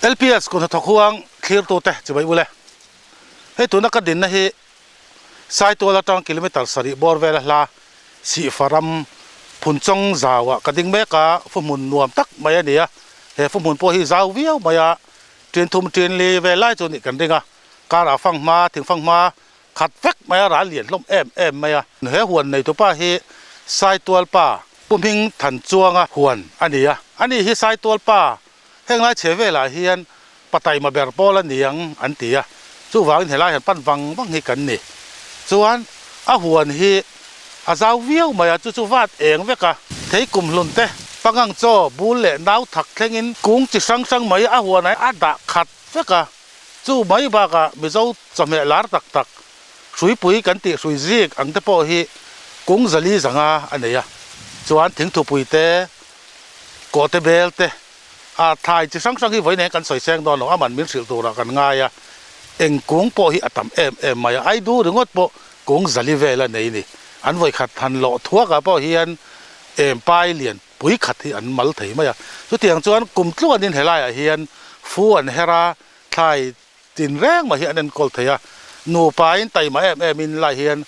LPS kut hnathawk huang thlirtute chibai ule. Hei tuna ka dinna hi Saitual atang kilometre sarih bawr vela hla Sihfa ram Phunchawng zauah ka ding mek a, fuhmun nuam tak mai a ni a. He fuhmun pawh hi zau viau mai a, ṭin thum ṭin li vel lai chu nih kan ring a. Karah fanghma, thingfanghma khat vek mai a, ral lian hlawm em em mai a. He huan neitupa hi Saitual pa Pu Hming Than Chuanga huan a ni a. Ani hi Saitual pa heng lai chhe velah hian pataima ber pawl a ni ang an ti a, chuvangin helai han pan vang vang hi kan ni. Chuan a huan hi a zau viau mai a, chu chu vat eng vek a, thei kumhlun te, pangang chaw, bul leh nau thak thlengin kung chi hrang hrang mai a huan ah a dah khat vek a, chu mai bakah Mizo chawhmeh lar tak tak, hruipui kan tih hrui zik ang te pawh hi kung zali zanga a nei a, chuan thingthupui te, kawhte bel te, A thlai chi hrang hrang hi vawiin kan sawi seng dawn lo, aman min hrilh turah kan ngai a, eng kung pawh hi a tam em em mai a, Aidu ringawt pawh kung zali vel a nei ni. An vawikhat han lawh thuakah pawh hian em pai lian pui khat hi an mal thei mai a, chutiang chuan kum tluanin helaiah hian fu an her a, thlai tin reng mai hi an enkawl thei a, nupain taima em em in lai hian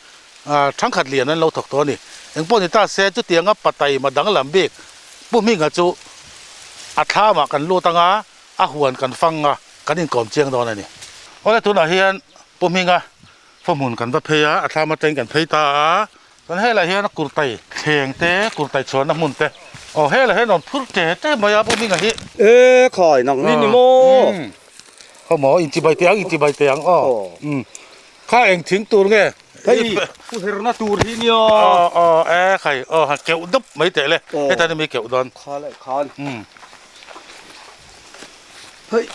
thangkhat lian an lo thawk tawh a ni. Engpawh ni ta se chutianga pa taima danglam bik Pu Hminga chu a thlamah kan lut anga a huan kan fang a, kan inkawm chiang dawn a ni. Awle tunah hian Pu Hminga fawhmun kan va phei a, a thlam atangin kan phei ta a, chuan helaiah hian a kurtai thleng te, kurtai chhuanna hmun te, aw helaiah hian a rawn phur te te mai a Pu Hminga hi. E khai nang ni ni maw? Khaw maw inchibai teh ang inchibai teh ang aw. Kha eng thing tur nge? Hei pu herna tur hi nia. Aw aw e khai aw han keuh dup mai teh le. Heta ni mi keuh dawn. Kha leh khan. Hei.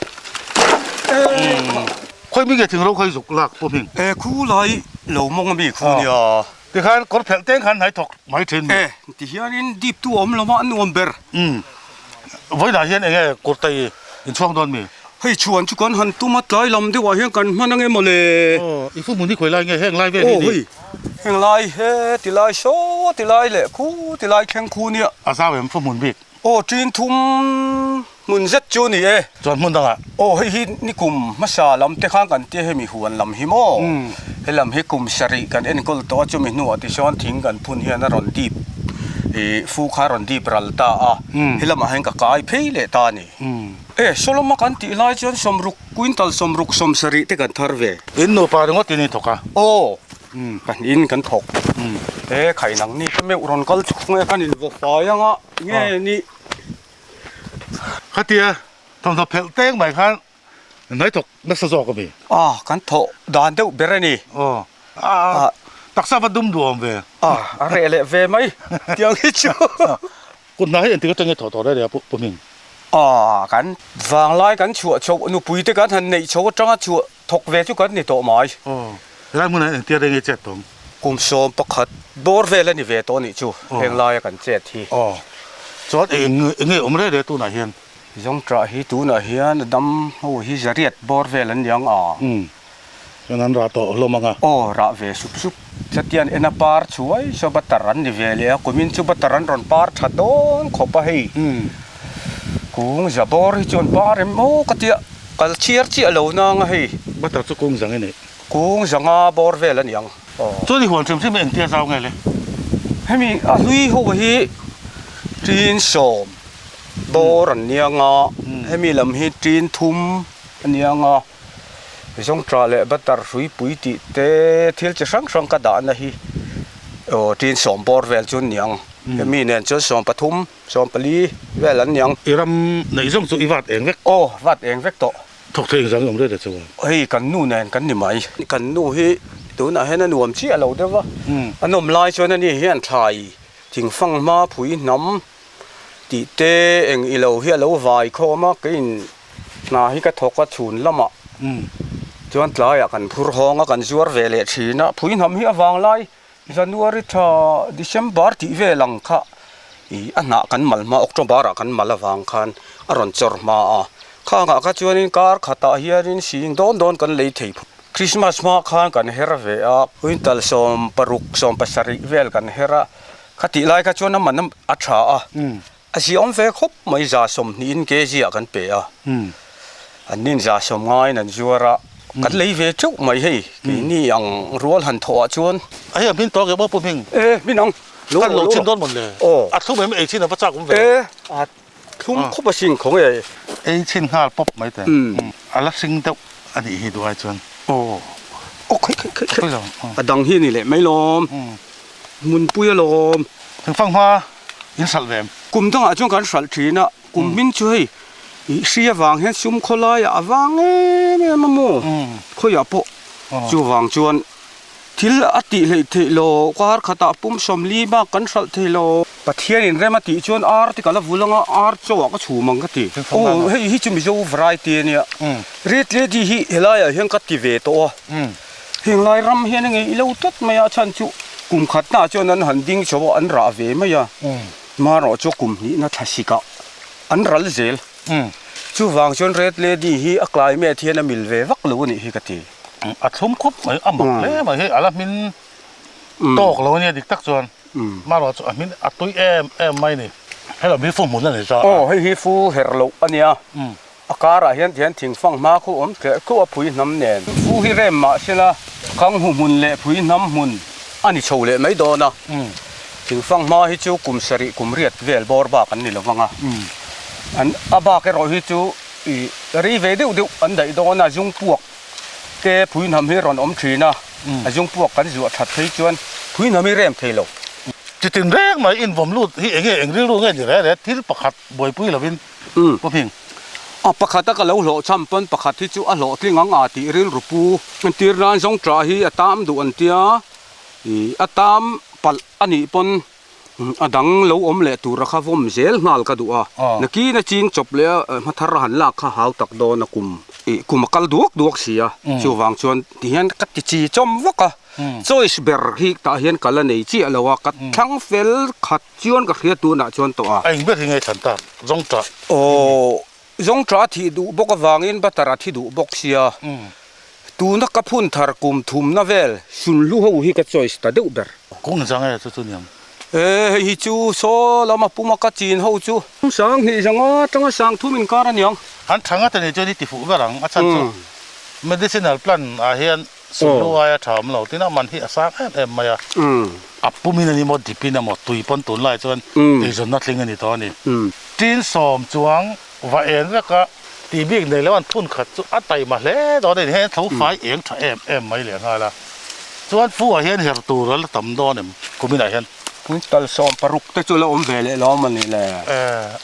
Khawi mi nge thing ro khawi zuk lak pu hming? E khu lai lo mawng ami khu nia. Tikhan kawr phelh teng khan hnai thawk mai thin mi. E tihianin dip tu a awm lo a an nuam ber. Vawiinah hian eng nge kurtai inchhuak dawn mi? Hei chhuan chu kan han tum a tlai lam deuh ah hian kan hman ange mawle. Aw i fu hmun hi khawi lai nge heng lai vel hi ni? Aw hei heng lai he ti lai saw ti lai leh khu ti lai thleng khu nia. A zau em fu hmun bik? Aw ṭin thum hmun zet chu ni e. Chuan hmun dangah? Aw hei hi nikum hmasa lam te khan kan tia hemi huan lam hi maw? He lam hi kum sarih kan enkawl tawh a chumi hnuah tichuan thing kan phun hian a rawn dip ih fu kha a rawn dip ral ta a, he lamah hian ka kai phei leh ta a ni. E Soloma kan tih lai chuan sawmruk quintal sawmruk sawmsarih te kan thar ve. In nupa ringawt in i thawk a? Aw kan in kan thawk. E khai nang ni te meuh rawn kal chhuk nge kan in vaw fai anga nge ni. Khatia thawmhnaw phelh teng mai khan Hnai thawk nasa zawk a mi? A, kan thawh dan deuh ber a ni. Aw, a, taksa va dum duh awm ve. A, a reh leh ve mai tiang hi chu. Kut hna hi engtik atang nge thawh tawh reh reh a Pu Hming? A, kan vanglai kan chhuah chhoh nupui te kan han neih chho atanga chhuah thawk ve chu kan ni tawh mai. Aw, helai hmunah hian engtia reng nge chet tawng? Kum 11 bawr vel a ni ve tawh a nih chu heng laia kan chet hi. Aw, chuan eng nge awm reh reh tunah hian? Zawngṭah hi tunah hian a dam ho hi zariat bawr vel an niang a. Umm. Chuan an rah tawh hlawm ang a. Aw, rah ve sup sup. Chatian en a par chuai saw butter an ni ve leh a, kumin chu butter an rawn par tha dawn khawp a hei. Umm. Kung za bawr hi chuan par em aw ka tia, kal chhiar chiah lo nang a hei. Butter chu kung zang i neih. Kung zanga bawr vel a niang. Aw. Chuan i huan hrim hrim engtia zau nge le? Hemi a hlui ho hi tin sawm. Dawr an niang a, hemi lam hi tin thum a niang a, zawngṭah leh butter hruipui tih te thil chi hrang hrang ka dahna hi aw tin sawm bawr vel chu an niang, hemi nen chuan 13, 14 vel an niang. I ram neih zawng chu i vat eng vek? Aw, vat eng vek tawh. Thawk thei engzah nge awm reng reng chuan? Hei kan nu nen kan ni mai. Kan nu hi tunah hian a nuam chiah lo deuh a, a nawm lai chuan ani hian thlai thingfang hma phui hnam Tih te eng i lo hi a lo vai khawm a, keiin hna hi ka thawk a chhun lamah chuan tlaiah kan phur hawng a, kan zuar ve leh thin a, phui hnam hi a vang lai January tha December tih vel ang kha ih a hnah kan mal hma October ah kan mal avang khan a rawn chawr hma a, khangah kha chuanin kar khatah hianin sing dawn dawn kan lei thei Christmas hma khan kan her ve a, quintal 16 17 vel kan her a. Kha tih lai kha chuan a man a tha a, a ziahawm ve khawp mai 120 in kg ah kan pe a. An nin 190 in an zuar a, kan lei ve teuh mai hei, keini ang rual han thawh ah chuan. A hei a hmin tawk em aw Pu Hming? E, hmin ang. Kan lo chhin dawn mawn le? Aw. A thlum em ei chhin a va chak awm ve? E, a thlum khawp a sin khawng e. Ei chhin nghal pawp mai teh. A la hring deuh a nih hi duh ai chuan. Aw, aw khaih khaih khaih khaih. A dang hi a ni leh mai lawm. Hmunpui alawm. Thingfang hma in hralh ve em? Kum dangah chuan kan hralh thin a, kum hming chu hei ih hri avang hian sum khawlaiah a vang em em a maw? Khawiah pawh chuvang chuan thil a tih hleih theih lo, kar khatah pum 40 bak kan hralh thei lo. Pathianin rem a tih chuan ar te ka la vul anga ar chauhah ka chhum ang ka ti. Aw hei hi chu Mizo variety a nia. Red Lady hi helaiah hian ka ti ve tawh a. Heng lai ram hian a ngei lo tlat mai a, a chhan chu kum khatnaah chuan an han ding chho a, an rah ve mai a, marawh chu kum hnihna thla sikah an ral zel. Chuvang chuan Red Lady hi a climate hian a mil ve vak lo a nih hi ka ti. A thlum khup mai, a mak hle mai hei, a la hmin tawk lo a nia dik tak chuan, marawh chu a hmin a tui em em mai a ni. Hei lo mi fu hmun a ni ta a. Aw hei hi fu herh loh a nia. A karah hian tihian thingfang hma khu awm tleh tluah a phui hnam nen. Fu hi rem mah sela kang hu hmun leh phui hnam hmun a ni chho leh mai dawn a. Thingfang hma hi chu kum sarih kum riat vel bawr bak an ni lo vang a. An a bak erawh hi chu ih rei ve deuh deuh an daih dawn a, zung puak te phui hnam hi rawn awm thin a, a zung puak kan zuah that phei chuan phui hnam hi rem thei lo. Chitin reng mai invawm lut hi enge eng rilru nge ni reh reh thil pakhat buaipui lovin Pu Hming. A pakhat a ka lo hlawh cham pawn pakhat hi chu a hlawhtling ang a tih rilru pu. Entir nan zawng tah hi a tam duh an tia, ih a tam palh a nih pawn a dang lo awm leh tur a kha vawm zel nghal ka duh a. Nakin a ching chawp leh a hmathar a han lak kha hau tak dawn a kum ih kum a kal duak duak si a, chuvang chuan tihian ka ti chi chawm vak a, choice ber hi tah hian ka la nei chiah lo a, ka thlang fel khat. Chuan ka hria tunah chuan tawh a. A eng ber hi nge thlan tak? Zawngṭah. Aw, zawngṭah a thih duh bawk avangin butter a thi duh bawk sia. Tuna ka phun thar kum thumna vel sunhlu ho hi ka choice ta deuh ber. Kawng zang e chu chu niang. E, hei hi chu saw lama puma ka chin ho chu. Sang hnih zanga tanga sang thum inkar a niang. An tha ngat a ni chuan i ti fuh ber ang. A chhan chu medicinal plant ah hian Sunhlu aia tha awm lo tin a man hi a sang em em mai a, a pumin a ni maw dipin emaw tui pawn tunlai chuan eizawnna tling a ni tawh a ni. Tin sawm chuang va en vek a, tih bik nei lo an phun khat chu a taima hle dawn a ni, heng tho fai eng tha em em mai leh nghal a, chuan fu ah hian her tur a la tam dawn em kuminah hian. Tal 60 te chu la awm ve leh lo a ni le,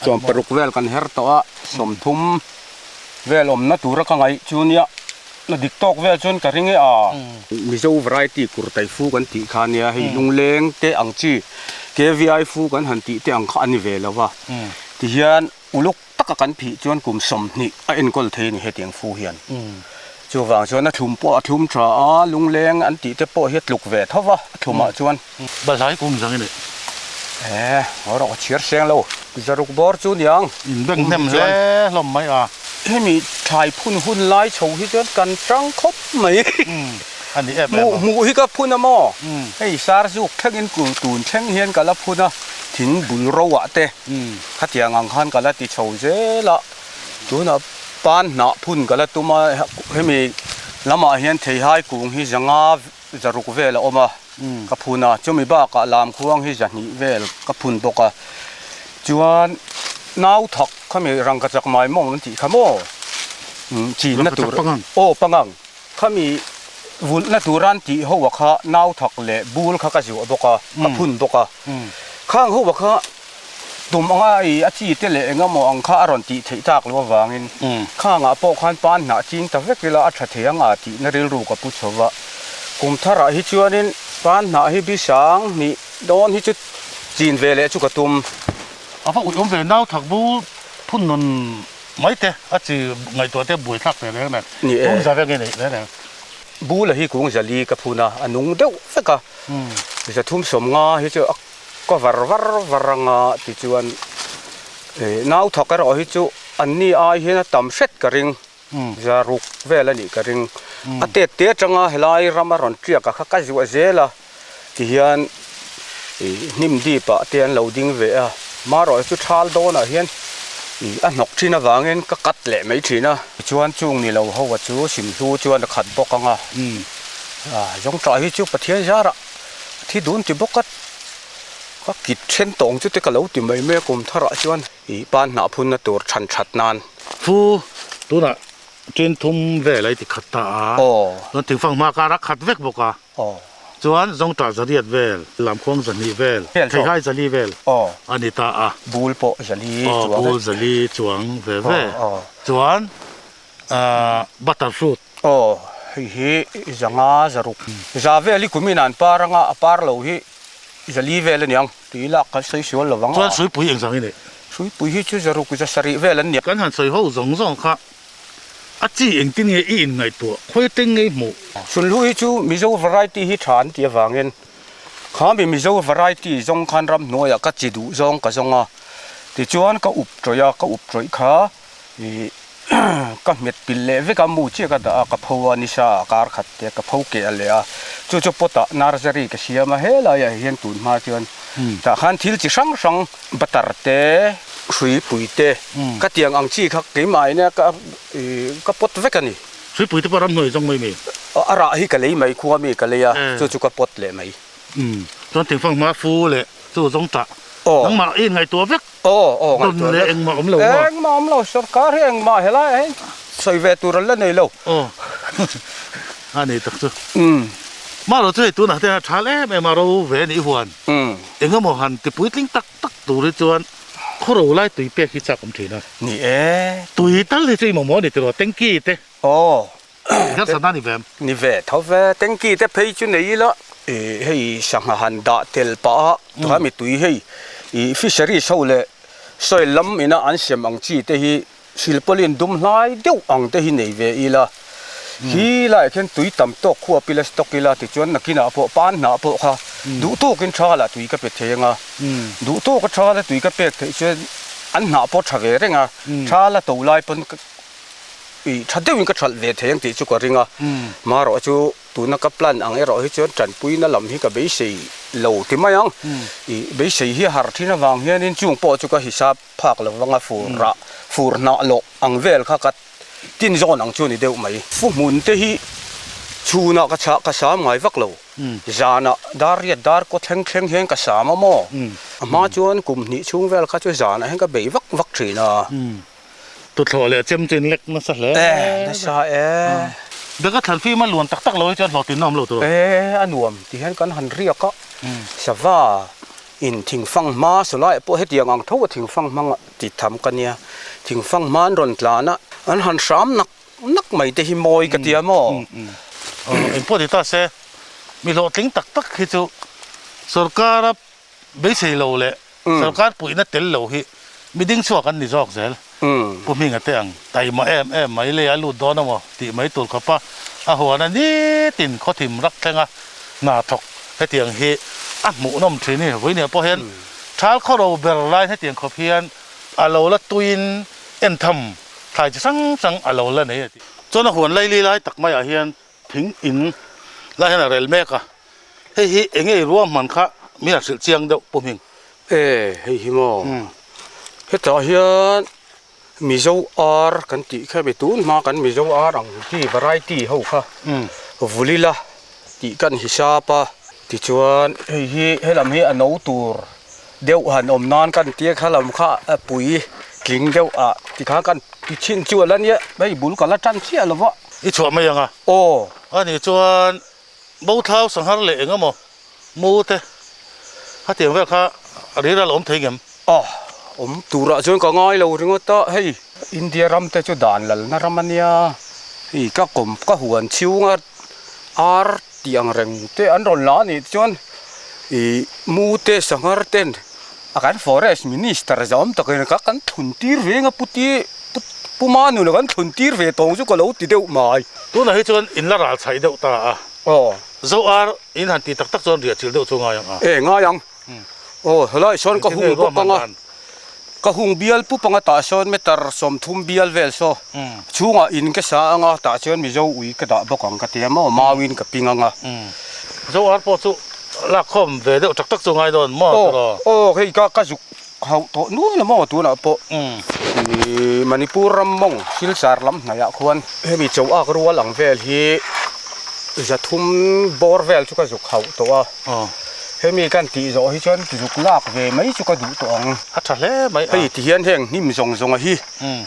60 vel kan her tawh a, 30 vel awmna tura ka ngaih chu nia. Na dik tawk vel chuan ka ring e a. Mizo variety kurtai fu kan tih kha nia, hei lungleng te ang chi KVI fu kan han tih te ang kha a ni ve lo va. Tihian uluk taka kan phih chuan kum 20 a enkawl thei a ni hetiang fu hian. Chuvang chuan a thlum pawh a thlum tha a, lungleng an tih te pawh hi a tluk ve tho va a thlumah chuan. Balhlai kum zang i nei. E, haw rawh ka chhiar seng lo. 600 bawr chu niang. In beng hnem hle hlawm mai a. Hemi thlai phun hun lai chho hi chuan kan tang khawp mai. A ni em em a. Hmuh hi ka phun a maw? Hei sar zuk thlengin kul tun thleng hian ka la phun a, thing bul ro ah te khatiang ang khan ka la ti chho zel a. Tunah pan hnah phun ka la tum a, hemi lamah hian theihai kung hi 500 600 vel a awm a, ka phun a, chumi bakah lam khuang hi 200 vel ka phun bawk a, chuan nau thak khami rangkachak mai mawng an tih kha maw chinna tur aw pangang khami vulhna tur an tih ho a kha nau thak leh bul kha ka zuah bawk a, ka phun bawk a, khang ho a kha tum anga i a chi te leh eng emaw ang kha a rawn tih theih tak loh avangin khangah pawh khan pan hnah ching ta vek ila a tha thei ang a tihna rilru ka pu chho va. Kum tharah hi chuanin pan hnah hi bi sang hnih dawn hi chu chin ve leh chu ka tum. A va uiawm ve nau thak bu phun nun mai te a chi ngaihtuah te buai thlak ve reng nen kung za vek nge neih reng reng. Bula hi kung zali ka phun a, a nung deuh vek a, 350 hi chu a Ka var var var anga tichuan nau thawk erawh hi chu an ni ai hian a tam hret ka ring, 600 vel a nih ka ring. A tet te atanga helai ram a rawn tiak a kha ka zuah zel a tihian hnim dip ah te an lo ding ve a, marawh chu thal dawnah hian A hnawk thin avangin ka cut leh mai thin a. Tichuan chung ni lo ho a chu simhlu chuan a khat bawk ang a. Zawngṭah hi chu Pathian zarah a thi dun ti bawk a, ka kit then tawng chu te ka lo ti mai mai a kum tharah chuan ih pan hnah phunna tur chhan that nan. Fu, tunah tin thum vel a i ti khat ta a, chuan thingfang hma kar a khat vek bawk a. Chuan zawngṭah zariat vel, lamkhuang zahnih vel, theihai zali vel a ni ta a. Bul pawh zali chuang e. Bul zali chuang ve ve. Chuan butter fruit. Aw, hei hi zanga zaruk. Za vel hi kumin an par anga a par lo hi zali vel a niang. Tui lak kan sawi sual lo vang a. Chuan suipui engzang i neih? Suipui hi chu zaruk za sarih vel an nia. Kan han sawi ho zawng zawng kha A chi engtin nge i inngaihtuah? Khawi atang nge i hmuh? Sunhlu hi chu Mizo variety hi tha an tih avangin khami Mizo variety zawng khan ramhnuaiah ka chi duh zawng ka zawng a, tichuan ka up tawih a, ka up tawih kha ih ka hmet pilh leh vek a, mu chiah ka dah a, ka pho a nisa ah kar khat te ka pho keh a leh a, chu chu pot ah nursery ka siam a, helaiah hian tun hma chuan tah khan thil chi hrang hrang butter te, Hruipui te ka tiang ang chi kha keimah ina ka ka pawt vek a ni. Hruipui te pawh ramhnuai zawng mai mi? A rah hi ka lei mai, khua mi ka lei a, chu chu ka pawt leh mai. Chuan thingfang hma fu leh chu zawng tah nangmah i inngaihtuah vek dawn leh engmah awm lo maw? Engmah awm lo, sorkar hi engmah helai ah hian sawi ve tur an la nei lo. Aw a nei tak chu. Mahlo chu hei tunah te hian a thal em em a ro ve a nih huan engemaw han ti puitling tak tak tur hi chuan khawro lai tui pek hi chak awm thin a. Ni e. Tui tal hi chu i mamawh a ni tiraw tanky te. Aw. Harsatna a ni ve em? Ni ve tho ve, tanky te phei chu nei ila hei sangha han dah tel pah a, tunah mi tui hei ih fisheries ho leh soil lam ina an sem ang chi te hi Silpaulin dum hlai deuh ang te hi nei ve ila, khi laiah khian tui tam tawk khuap ila stock ila tichuan nakinah pawh pan hnah pawh kha duh tawkin tha lah tui ka pe thei anga, duh tawka tha la tui ka pek theih chuan an hnah pawh tha ve reng a, tha la to lai pawn ih tha deuhin ka thalh ve thei ang tih chu ka ring a, marawh chu Tuna ka plan ang erawh hi chuan tanpuina lam hi ka beisei lo ti mai ang. Ih beisei hi a har thin avang hianin chung pawh chu ka hisap phak lo vang a, fur rah, fur hnah lawh ang vel kha ka tin zawn ang chu a ni deuh mai. Fu hmun te hi chhunah ka chhah ka sam ngai vak lo. Zanah dar riat dar kaw thleng thleng hian ka sam a maw? A hma chuan kum hnih chhung vel kha chu zanah hian ka bei vak vak thin a. Tuthlawh leh chem chu in lek nasa hle. Eh, nasa e. Beka thlan fim a luan tak tak lo hi chuan hlawhtinna awm lo tur. Eh, a nuam ti hian kan han riak a. Sava in thingfang hma sawlaiah pawh hetiang ang tho a thingfang hmang ti tham ka nia. Thingfang hma an rawn tlan a, an han hram nak nak mai te hi mawi ka tia maw? Engpawh ni ta se, mi hlawhtling tak tak hi chu sorkara beisei lo leh Sorkar puihna tel lo hi mi ding chhuak an ni zawk zel. Pu Hminga te ang taima em em mai lei a lut dawn amaw tih mai tur khawpa a huan a nitin khawthim rak thleng a hna thawk hetiang hi a hmuhnawm thin i vawinia pawh hian thal khawro ber laiin hetiang khawp hian a lo la tuiin entham thlai chi hrang hrang a lo la nei a tih. Chuan a huan laili lai tak maiah hian thing in lai hian a rel mek a. Hei hi eng nge i ruahman kha mi han hrilh chiang deuh Pu Hming? E, hei hi maw? Hetah hian Mizo ar kan tih kha mi tun hma kan Mizo ar ang chi variety ho kha vulila tih kan hisap a. Tichuan hei hi helam hi a no tur deuh han awm nan kan tia kha lam kha a pui tling deuh ah tikhan kan ti chhin chu a la nia hei bul ka la tan chiah lo va. I chhuah mai ang a? Aw. Ani chuan Bothlau sanghar leh eng emaw mu te khatiang vel kha ril a la awm thei ngem? Aw, awm turah chuan ka ngai lo ringawt a, hei India ram te chu dan lalna ram a nia, hei ka kawm ka huan chhunga ar tih ang reng te an rawn la a nih chuan ih mu te sanghar ten a kan forest minister zawm takin ka kan thlun tir ve anga puti Pu Manuna kan thlun tir ve tawng chu ka lo ti deuh mai. Tunah hi chuan in la ral chhaih deuh ta a. Aw. Zo ar in han ti tak tak chuan riah chil deuh chu ngai ang a. E ngai ang. Aw helai sawn ka hung bawk ang a. Ka hung bial pup ang a tah sawn meter 30 bial vel saw. Chhungah in ka sa ang a tah chuan Mizo ui ka dah bawk ang ka ti a maw mauin ka ping ang a. Zo ar pawh chu lak khawm ve deuh tak tak chu ngai dawn maw tiraw. Aw hei ka ka zuk. hauh tawh nual a maw tunah pawh ih Manipur ram mawng Silchar lam hnaihah khuan hemi cho ak rual ang vel hi zathum bawr vel chu ka zuk hauh tawh a hemi kan tih zawh hi chuan zuk lak ve mai chu ka duh tawh ang. A tha hle mai a. Hei tihian heng hnim zawng zawnga hi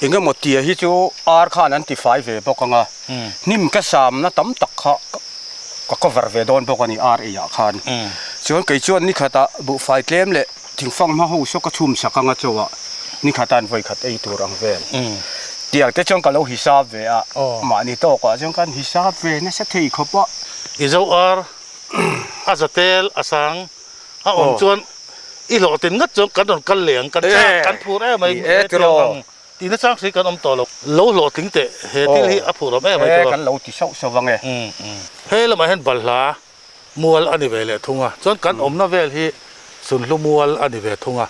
eng emaw tia hi chu ar khan an tifai ve bawk ang a hnim ka samna tam tak kha ka cover ve dawn bawk a ni ar eiah khan. Chuan kei chuan ni khatah buhfai tlem leh thingfang hma ho saw ka chhum sak anga chaw ah ni khatan vawi khat ei tur ang vel. Tiang te chuan ka lo hisap ve a, mahni tawkah chuan kan hisap ve nasa thei khawp a. I zo ar a za tel a sang a awm chuan i hlawhtlin ngat chuan kan rawn kal leh ang, kan chak kan phur em mai tiang ang. Tihna chang hrih kan awm tawh lo. Lo hlawhtling teh, he thil hi a phur awm em mai chu. Kan lo ti sauh sauh ang e. He lamah hian balhla mual a ni ve leh thung a, chuan kan awmna vel hi Sunhlu mual a ni ve thung a.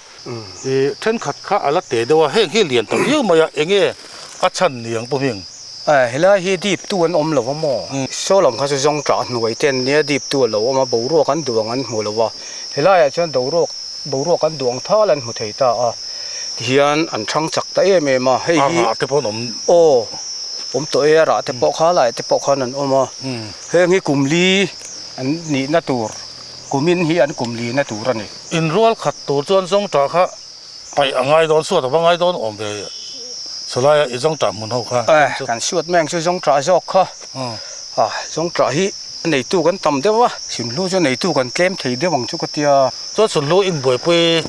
I thenkhat kha a la te deuh a, heng hi lian ta viau mai a, enge a chhan ni ang pawh heng? Helai hi dip tu an awm lo a maw? Saw lam kha chu zawng tah hnuai te an nia, dip tu a lo awm a, boruak an duh ang an hmu lo a, helaiah chuan boruak boruak an duh ang thal an hmu thei ta a. Tihian an thang chak ta em em a, hei hi. A rah te pawh an awm. Aw, awm tawh e, a rah te pawh kha lai te pawh khan an awm a. Heng hi kum li an nihna tur, kumin hi an kum lina tur a ni. Inrual khat tur chuan zawngṭah kha paih a ngai dawn, suat a va ngai dawn awm ve chulaia i zawngṭah hmun ho kha. Eh, kan suat mai ang chu zawngṭah zawk kha. Ah, zawngṭah hi neitu kan tam deuh a, sunhlu chu neitu kan tlem thei deuh ang chu ka tia. Chuan sunhlu inbuaipui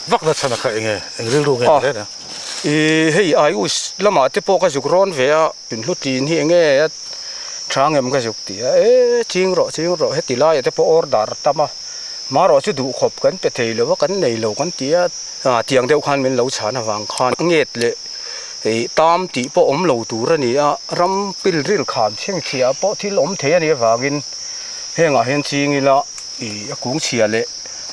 Vak na chhan a kha enge eng rilru nge ni reng a? Ih hei Ayush lamah te pawh ka zuk rawn ve a, tunhlu tlin hi enge a tha ngem ka zuk ti a, e ching rawh ching rawh heti laiah te pawh order a tam a, marawh chu duhkhawp kan pe thei lo a kan nei lo kan ti a, tiang deuh khan min lo chhan avang khan nget leh ih tam tih pawh awm lo tur a ni a, ram pilril khan chhengchhiah pawh thil awm thei a nih avangin hengah hian ching ila ih a kung chhia leh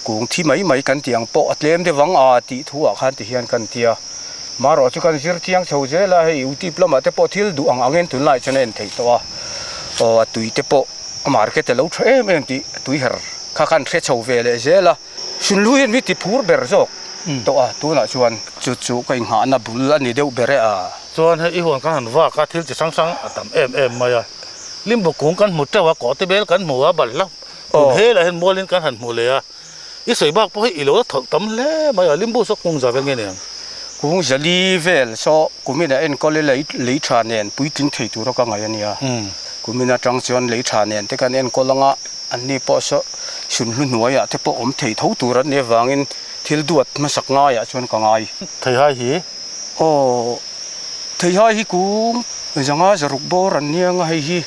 Kung thi mai mai kan tih ang pawh a tlem deuh ang a tih thu ah khan ti hian kan tia. Marawh chu kan zir chiang chho zel a, hei YouTube lamah te pawh thil duh ang angin tunlai chuan a en theih tawh a. Aw a tui te pawh a market a lo tha em em tih a tui her kha khan hre chho ve leh zel a. Sunlu hian mi ti phur ber zawk tawh a tunah chuan chu chu ka inghahna bul a ni deuh ber e a. Chuan hei i huan kan han vak a, thil chi hrang hrang a tam em em mai a. Limbu kung kan hmu teuh a, kawhte bel kan hmu a, balhla Tun helah hian mualin kan han hmuh leh a, i sawi bak pawh hi i lo la thawlh tam hle mai a, limbu saw kung za vel nge ni ang? Kung zali vel saw kumin a enkawl i lei lei tha nen puitling thei tura ka ngaih a nia. Kumin atang chuan lei tha nen te kan enkawl anga anni pawh saw sunhlu hnuaiah te pawh awm thei tho tur an nih avangin thil duat hmasak ngaiah chuan ka ngai. Theihai hi? Aw, theihai hi kung zanga zaruk bawr an nia anga hei hi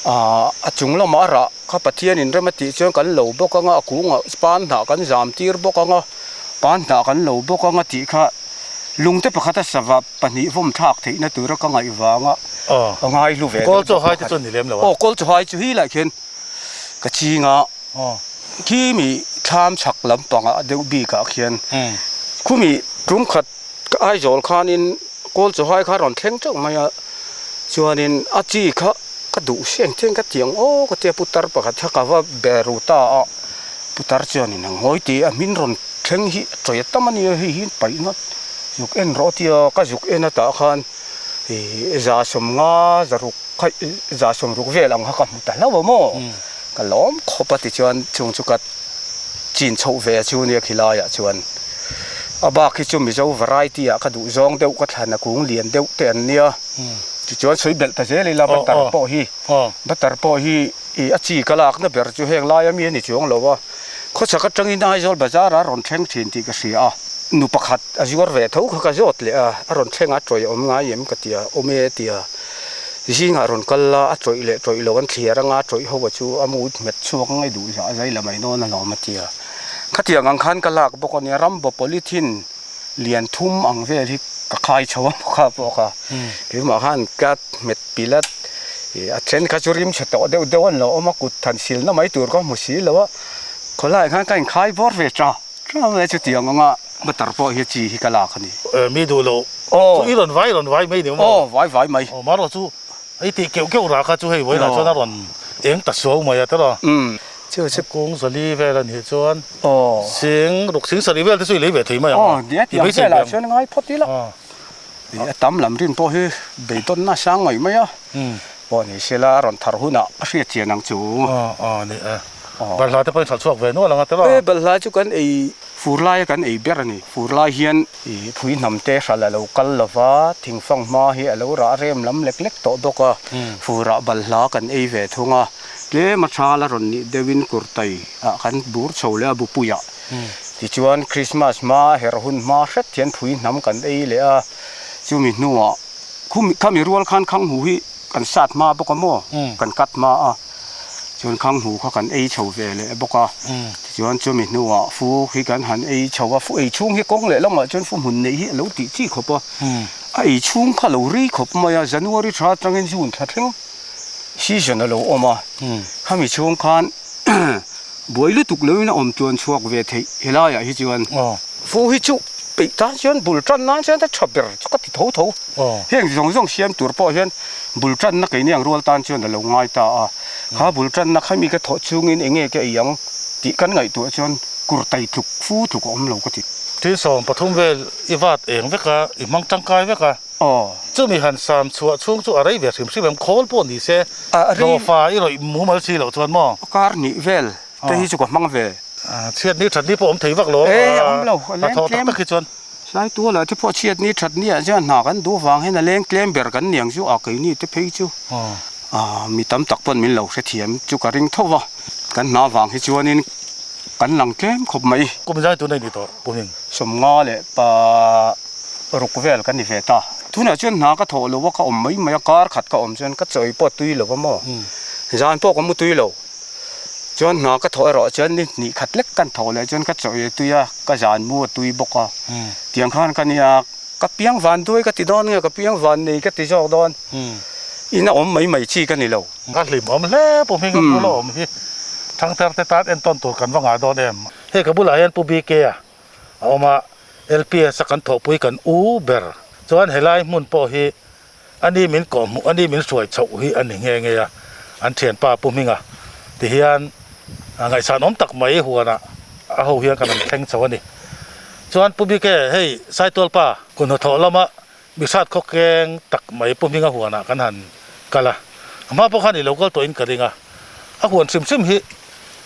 a chung lamah a rah. Kha Pathian in rem a tih chuan kan lo bawk anga a kungah pan hnah kan zam tir bawk anga pan hnah kan lo bawk anga tih kha lungte pakhat a sava pahnih vawm thlak theihna tura ka ngaih vanga a ngai hlu ve deuh bawk pakhat. Aw kawl chu hai chu hi lah khian ka ching a khi mi thlam chhak lampangah deuh bikah khian khumi tum khat ka Aizawl khanin kawl chu hai kha rawn thleng teuh mai a chuanin a chi kha ka duh hriat chian ka ti ang aw ka tia putar pakhat kha ka va be ru ta a putar chuanin a ngawi tih a hmin rawn thleng hi a tawih tam a nia hei hi paih ngawt zuk en rawh a tia ka zuk en atah khan ih za sawmnga za ruk kha za sawm ruk vel ang kha ka hmu ta hlauh a maw ka lawm khawp a tichuan chung chu ka chin chhoh ve chu nia khilaiah chuan a bak hi chu Mizo variety ah ka duh zawng deuh ka thlan a kung lian deuh te an nia tichuan sawi belh ta zel ila butter pawh hi butter pawh hi ih a chi ka lakna ber chu heng laia mi a ni chuang lo a khawchhak atangin Aizawl bazar ah a rawn thleng thin tih ka hria a nu pakhat a zuar ve tho kha ka zawt leh a a rawn thleng a tawih a awm ngai em ka ti a awm e tia. Zingah rawn kal la, a tawih leh tawih lo an thliar anga tawih ho chu a mu hmet chhuak ngai duh zah zai la mai dawn alawm a ti a. Khatiang ang khan ka lak bawk a nia, rambo polythene lian thum ang vel hi ka khai chho a kha pawh kha. Keimah khan ka hmet pilat a then kha chu rim chhe tawh deuh deuh an lo awm a, kut than silna mai tur ka hmu si lo a, khawlaiah khan ka inkhai bawr ve ta. Tlangve chutiang anga butter pawh hi chi hi ka lak a ni. Mi duh loh chu i rawn vai rawn vai mai ni maw? Aw vai vai mai. Aw marawh chu i tih keuh keuh rah kha chu hei vawiinah chuan a rawn eng ta suau mai a tiraw? Umm. Chu chu. Kung zali vel a nih chuan Aw. Sing ruk sing sarih vel te chu i lei ve thei mai ang a. Aw, nia I tiang beisei velah ve ang. chuan ngai phawt ila. A tam lam rin pawh hi beidawnna sang mai mai a. Pawh ni sela a rawn thar hunah a hriat chian ang chu. Aw aw ni e. Balhla te pawhin hralh chhuak ve nual ang a tilo. E balhla chu kan ei fur laia kan ei ber a ni. Fur lai hian i phui hnam te hralh a lo kal lo va, thingfang hma hi a lo rah rem lam lek lek tawh bawk a. Furah balhla kan ei ve thung a. Tlem a thal a rawn nih deuhin kurtai ah kan bur chho leh a bupuiah. Tichuan Christmas hma herh hun hma hret hian phui hnam kan ei leh a, chumi hnuah khumi khami rual khan khanghu hi kan sat hma bawk a maw, kan cut hma a, chuan khanghu kha kan ei chho ve leh bawk a, tichuan chumi hnuah fu hi kan han ei chho a, fu ei chhung hi kawng leh lamah chuan fu hmun neih hi a lo tih chi khawp a, a ei chhung kha a lo rei khawp mai a, January tha atangin June thla thleng. Season a lo awm a, khami chhung khan buai lutuk loin a awm tluan chhuak ve theih helaiah hi chuan fu hi chu peih tan chuan bul tan nan chuan a tha ber chu ka ti tho tho. Heng zawng zawng siam tur pawh hian bul tanna keini ang rual tan chuan a lo ngai ta a, kha bul tanna khami ka thawh chungin eng nge ka ei ang tih kan ngaihtuah chuan kurtai tluk fu tluk a awm lo ka ti. 1030 vel i vat eng vek a, i hmang tangkai vek a. Aw. Chumi han sam chhuah chhung chu a rei ve hrim hrim em? Khawl pawh ni se, dawhfa i rawih mumal si loh chuan maw? Kar hnih vel te hi chu ka hmang ve. Chhiat ni that ni pawh awm thei vak lo a, awm lo, a thawh tak tak hi chuan. Hlai tualah te pawh chhiat ni that ni ah chuan hna kan duh vang hian a leng tlem ber kan niang chu a keini te phei chu mi tam tak pawn min lo hrethiam chu ka ring tho va, kan hna vang hi chuanin kan lang tlem khawp mai. Kum zai tun a ni tawh Pu Hming. 50 leh pa. Ruk vel ka ni ve ta. Tunah chuan hna ka thawh lo a, ka awm mai mai a, kar khat ka awm chuan ka chawi pawh tui lo a maw? Zan pawh ka mu tui lo. Chuan hna ka thawh erawh chuan ni hnih khat lek kan thawh leh chuan ka chawi a tui a, ka zan mu a tui bawk a. Tiang khan ka nia, ka piang van duai ka ti dawn nge, ka piang van nei ka ti zawk dawn. Ina awm mai mai chi ka ni lo. Ka hlim awm hle Pu Hminga bula awm hi Thangthar te tan entawn tur kan va ngah dawn em? Hei ka bulah hian Pu BK a. a awm a, LPS a kan thawhpui kan u ber chuan helai hmun pawh hi a ni min kawhhmuh a ni min hruai chhoh hi a ni nghe nghe a, an thianpa Pu Hminga ti hian ngaihsan awm tak mai huanah a ho hian kan rawn thleng chho a ni. Chuan Pu Bike hei Saitualpa kun hnathawh lama Mihrat khaw keng tak mai Pu Hminga huanah kan han kal a, a hma pawh khan i lo kal tawhin ka ring a, a huan hrim hrim hi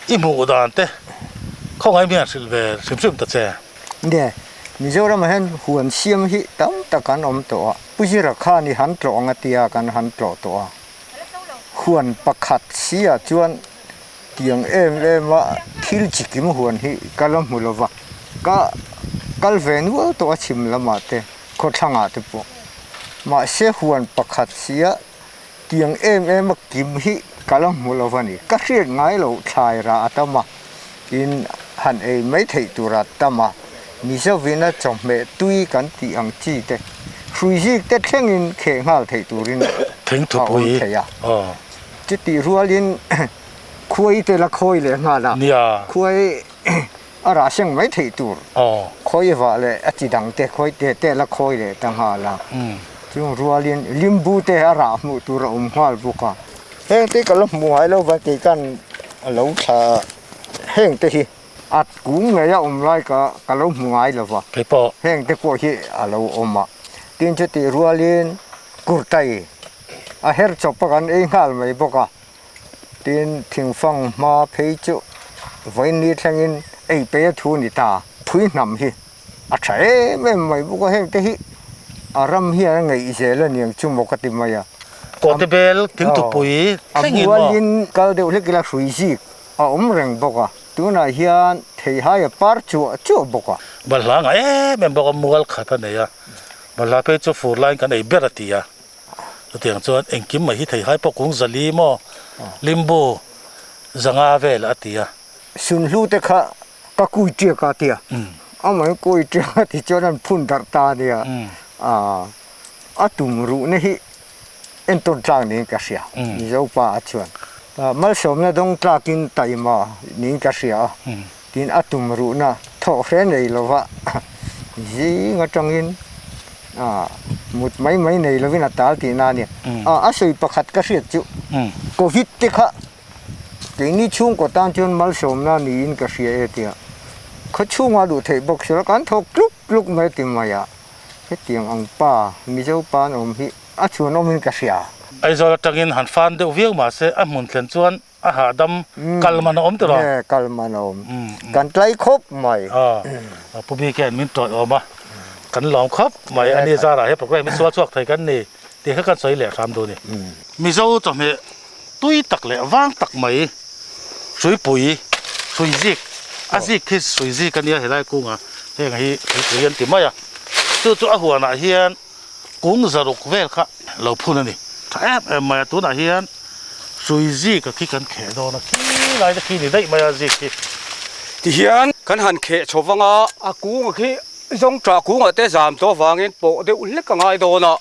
i hmuh dan te khawngaih mi han hrilh ve hrim hrim ta che. Nge, Mizoramah hian huan siam hi tam tak an awm tawh a, Pu Zira khan i han tlawh ang a tia kan han tlawh tawh a, huan pakhat si ah chuan tiang em em a thil chikim huan hi ka la hmu lo va, ka kal ve nual tawh a chhim lamah te. Khawthlangah te pawh. Mahse huan pakhat sia tiang em em a kim hi ka la hmu lo va ni. Ka hriat ngai loh thlai rah a tam a, tin han ei mai theih tur a tam a, Mizovin a chawhmeh tui kan tih ang chi te, hrui zik te thlengin kheh nghal theih turin a awm thei a. Chutih rualin khuai te la khawi leh nghal a, khuai A rah seng mai theih tur khawi vah leh a chi dang te khawi te te la khawi leh ta nghal a, chung rualin limbu te a rah hmuh tur a awm nghal bawk a. Heng te ka la hmu ngai lo va kei khan a lo thla heng te hi a kung ngei a awm lai ka ka lo hmu ngai lo va, heng te pawh hi a lo awm a, tin chutih rualin kurtai a her chawp a kan ei nghal mai bawk a. Tin, thingfang hma phei chu vawiin thlengin ei pei a thu ni ta. Phui hnam hi a tha em em mai bawk a, heng te hi a ram hian a ngeih zel a niang chu maw ka ti mai a. Kawhte bel thingtupui thlengin maw? A bualin kal deuh hlek ila hrui zik a awm reng bawk a, tunah hian theihai a par chuah chuah bawk a. Balhla ngah em em bawk a, mual khat a nei a, balhla phei chu fur laiin kan ei ber a ti a. Chutiang chuan engkim mai hi theihai pawh kung zali maw limbu zanga vel a ti a. Sunhlu te kha ka kui tiak a tia, amah in kui tiak a ti chuan an phun darh ta a nia, a tum ruhna hi entawn tlak niin ka hria, Mizo pa a chuan. Malsawmna dawng tlakin taima niin ka hria a, tin a tum ruhna thawh hre nei lova zing atangin mut mai mai nei lovin a tal tihna a ni. A sawi pakhat ka hriat chu Covid te kha Keini chhungkaw tan chuan malsawmna niin ka hria e tia khaw chhunga duh theih bawk sela kan thawk tluk tluk mai ti mai a, hetiang ang pa Mizo pa an awm hi a chhuanawmin ka hria. Aizawl atangin han fan deuh viau mahse a hmun thlen chuan a hahdam kal man a awm tawh a. Nge kal man a awm. Kan tlai khawp mai. Aw Pu Bike hian min tawih awm a, kan lawm khawp mai. Ani zarah he program hi sual chhuak thei kan ni tih kha kan sawi leh hram duh a ni. Mizo chawhmeh tui tak leh vang tak mai hruipui hrui zik a zik khi hrui zik a nia helai kunga heng hi hruipui an ti mai a chu chu a huanah hian kung zaruk vel kha lo phun a ni tha em em mai a tunah hian hrui zik a khi kan kheh dawn a khi lai te khi ni daih mai a zik hi. Tihian kan han kheh chho vang a a kung a khi zawng tah kungah te zam tawh avangin pawh deuh hlek a ngai dawn a.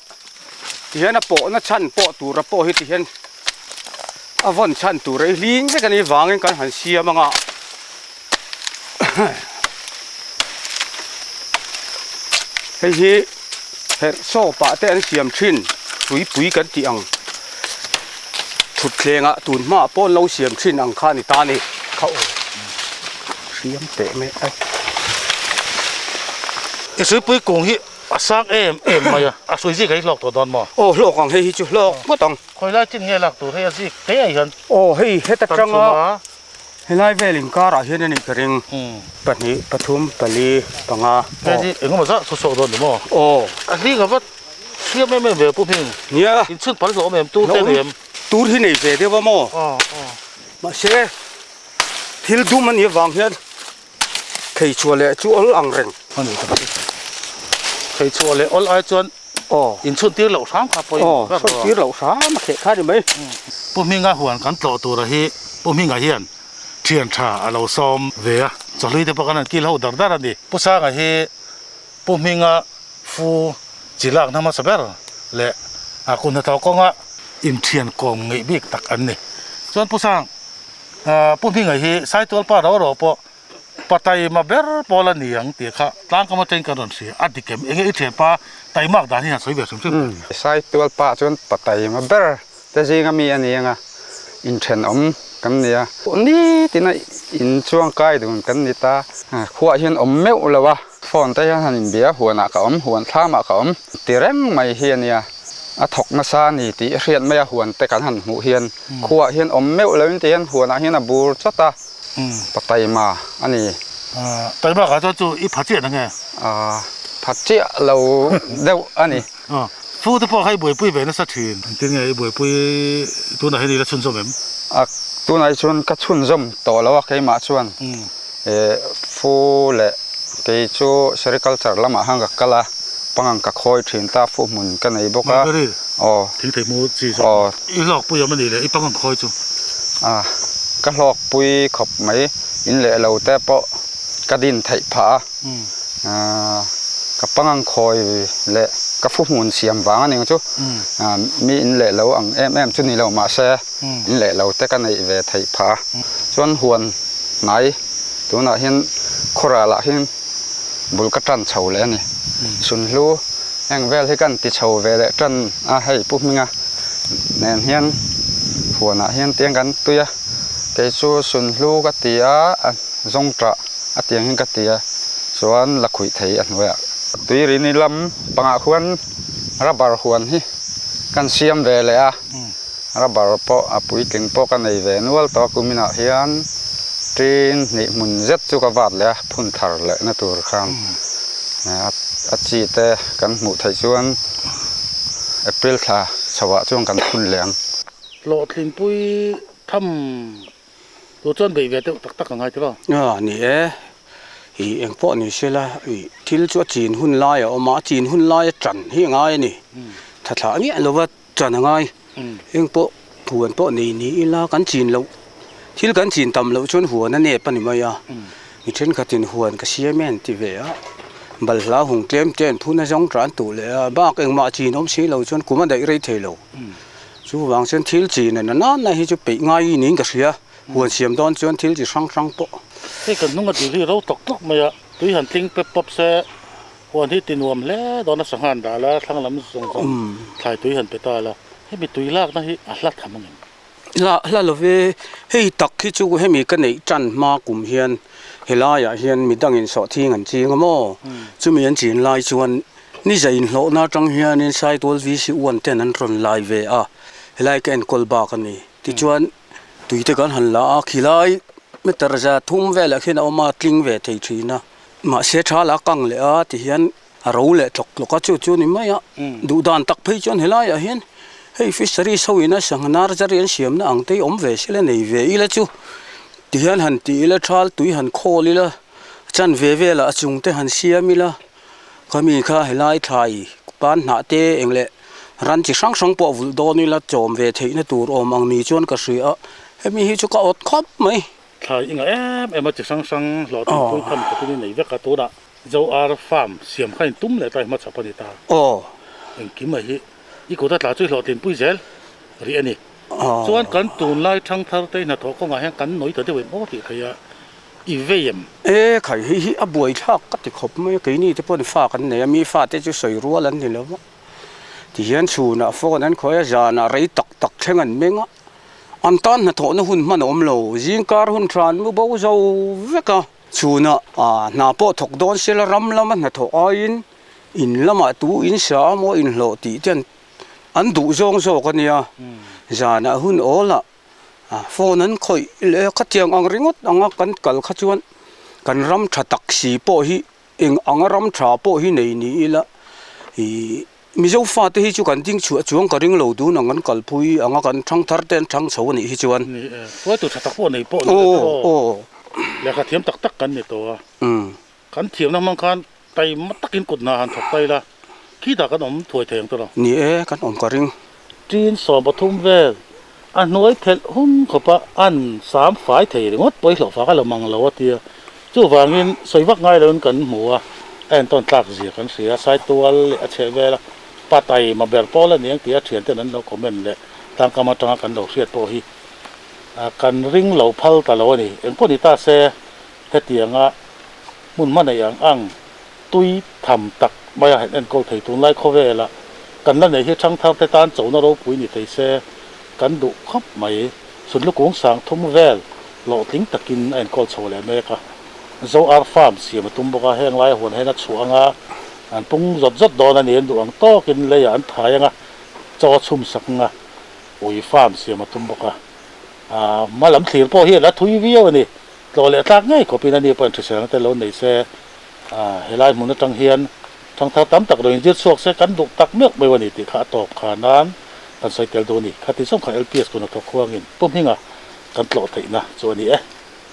Tihian a pawhna chhan pawh tura pawh hi tihian a vawn chhan tur ei hling vek a nih vangin kan han siam ang a. Hei hi herh saw pah te an siam thin tuipui kan tih ang thutthlengah tun hmaah pawh an lo siam thin ang kha a ni ta a ni. Kha aw hriam teh mai a. I tuipui kung hi A sang em em mai a, a hrui zik a hi hlawk tawh dawn maw? Aw hlawk ang hei hi chu hlawk ngawt ang. Khawi lai chin nge lak tur hei a zik te ah hian. Aw hei heta tanga helai vel inkarah hian a nih ka ring. Pahnih, pathum, pali, panga. Hei hi engemaw zah chu chhuak dawn ni maw? Aw. A hling a va hriam em em ve Pu Hming. Nia. Inchhun pal hlawh awm em tur te ni em? Tur hi nei ve deuh a maw? Aw aw. Mahse thil dum a nih avang hian Thei chhuah leh chu awl ang reng. A ni tak chu. Thei chhuah leh awl ai chuan Aw. Inchhun tir loh hram kha pawhin Aw, chhun tir loh hram a kheh kha ni mai. Pu Hminga huan kan tlawh tura hi Pu Hminga hian thian tha a lo sawm ve a, chawhlui te pawh kan han kil ho dar dar a ni. Pu Sanga hi Pu Hminga fu chi lak na hmasa ber leh a kun hnathawh kawnga inthian kawm ngeih bik tak an ni. Chuan Pu Sang, Pu Hminga hi Saitual pa ro ro pawh pa taima ber pawl a ni ang tih kha tlangkam atangin kan rawn hria. A dik em? Enge i thianpa taimak dan hi han sawi ve hrim hrim. Saitual pa chuan pa taima ber te zinga mi a ni ang a, inthenawm kan ni a. Nitin a in chuang kai dun kan ni ta. Khuaah hian awm meuh lo a, phone te hian han inbia, huanah ka awm, huan thlamah ka awm ti reng mai hi a nia. A thawk nasa a ni tih i hriat mai a, huan te kan han hmuh hian khuaah hian awm meuh lo in ti hian huanah hian a bur chawt a, pa taima a ni. Taima kha chuan chu i pha chiah na nge? Pha chiah lo deuh a ni. Fu te pawh kha i buaipui ve nasa thin. Engtin nge i buaipui tunah hian i la chhunzawm em? A, tunah hi chuan ka chhunzawm tawh lo a keimah chuan fu leh kei chu sericulture lamah khan ka kal a, pangang ka khawi thin ta fu hmun ka nei bawk a. Mulberry Aw. Thing thei hmu chi zawk. Aw. I hlawkpui awm a nih leh i pangang khawi chu? A, ka hlawkpui khawp mai, in leh lo te pawh ka din theih phah a. Ka pangang khawi leh ka fu hmun siam vang a ning chu mi in leh lo ang em em chu ni lo mahse in leh lo te ka neih ve theih phah a. Chuan huan hnai tunah hian khawral ah hian bul ka tan chho leh a ni. Sunhlu heng vel hi kan ti chho ve leh tan a hei Pu Hminga nen hian huan ah hian tiang kan tui a kei chu sunhlu ka ti a. Zawng tah a tiang hian ka ti a, chuan la khuih thei a hnuaiah. Tuirini lam pangah khuan rubber huan hi kan siam ve leh a, rubber pawh a puitling pawh ka nei ve nual tawh a, kuminah hian tin hnih hmun zet chu ka vat leh a, phun thar leh na tur khan a chi te kan hmuh theih chuan April thla chhoah chuan kan phun leh ang. Hlawhtlinpui tham Tu chuan beih ve deuh tak tak a ngai tiraw? A ni e, i eng pawh ni se la, i thil chu a chin hun lai a awm a, a chin hun lai a tan hi a ngai a ni. Tha thlah miah lova tan a ngai. Eng pawh huan pawh nei ni ila kan chin loh, thil kan chin tam loh chuan huan a nep a ni mai a. Mi thenkhatin huan ka siam e an ti ve a, balhla hung tlem te an phun a zawng tan tuh leh a, bak engmah chin awm si lo chuan kum a daih rei thei lo. Chuvang chuan thil chi nen a nana hi chu peih ngai niin ka hria, huan siam dawn chuan thil chi hrang hrang pawh. Hei kan hnung a dil hi ro tawk tawk mai a, tui han tling pep pawp se huan hi ti nuam hle dawn a sangha an dah la, thlang lam zawng zawng thlai tui han pe ta la, hemi tui lakna hi a hla tham ang em? Hla hla love hei tak hi chu hemi ka neih tan hma kum hian helaiah hian midangin sawhthing an ching a maw? Chumi an chin lai chuan ni zain hlawhna atang hianin Saitual VC one ten an rawn lai ve a, helai ka enkawl bak a ni. Tichuan tui te kan han la a, khilai meter za thum velah khian a awm a, tling ve thei thin a. Mahse tha la kang leh a tihian a ro leh tlawk tlawk a, chu chu ni mai a. Duh dan tak phei chuan helaiah hian hei fisheries ho ina sangha nursery an siamna ang te hi awm ve sela nei ve ila chu tihian han ti ila thal tui han khawl ila chan ve velah a chung te han siam ila khami kha helai thlai pan hnah te eng leh ran chi hrang hrang pawh vulh dawn ila chawm ve theihna tur awm ang ni chuan ka hria a, hemi hi chu ka awt khawp mai. Thlai i ngah em em a chi hrang hrang hlawhtling pui tham khawpin i nei vek a tunah Zo ar farm siam kha in tum leh ta i hmachhap a ni ta. Aw. Engkim mai hi i kut a tla chu i hlawhtlin pui zel rih a ni. Chuan kan tunlai thangthar te hnathawh kawngah hian kan nawi ta deuh em aw tih theih a i vei em? E khai hei hi a buaithlak ka ti khawp mai a, keini te pawhin fa kan nei a, mi fate chu sawi rual an ni lo va, tihian chhunah phone an khawih a, zanah rei tak tak thleng an meng a, an tan hnathawhna hun hman a awm lo, zingkar hun tha an mu bo zo vek a. Chhunah hna pawh thawk dawn sela ram lama hnathawh aiin in lamah tu in sa a maw inhlawh tih te an duh zawng zawk a nia. Zanah hun awlah phone an khawih leh a, khatiang ang ringawt anga kan kal kha chuan kan ram tha tak si pawh hi eng anga ram tha pawh hi nei ni ila ih Mizo fate hi chu kan ding chhuah chuang ka ring lo dun ang an kalpui anga kan thang thar te an thang chho a nih hi chuan. Ni e, hruaitu tha tak pawh nei pawh ni lo tawh. Lehkha thiam tak tak kan ni tawh a. Kan thiamna hmang khan taima takin kut hna han thawk ta ila, khitah kan awm thuai thei ang tawh lo. Ni e, kan awm ka ring. Tin 13 vel a hnuai thelh hun khawpa an sam fai thei ringawt pawh i hlawhfak a lo mang lo a tia. Chuvangin sawi vak ngai loin kan hmu a, a entawn tlak zia kan hria. Saitual leh a chheh vela pa taima ber pawl a ni ang tia thianten an lo comment leh tlangkam atanga kan lo hriat pawh hi kan ring lo phal ta lo a ni. Engpawh ni ta se hetianga hmun hma neih ang ang tui tham tak maia han enkawl thei tunlai khawvela kan la nei hi thangthar te tan chona ropui ni thei se kan duh khawp mai. Sunlukung sang thum vel hlawhtling takin a enkawl chho leh mek a. Zo ar farm siam a tum bawk a, heng laia huan hian a chhuah anga an pung zawt zawt dawn a ni. An duh ang tawkin leiah an thai anga chaw chhum sak anga ui farm siam a tum bawk a. Aaa hma lam thlir pawh hi a la thui viau a ni. Tlawh leh tlak ngei khawpin a ni pawhin hriselna te lo nei se. Aaa helai hmun atang hian thangthar tam tak lo inzir chhuak se kan duh tak meuh meuh a ni tih kha a tawp kha nan kan sawi tel duh a ni. Khati zawng kha LPS kun a thawk khuangin Pu Hminga kan tlawh theihna chu a ni e.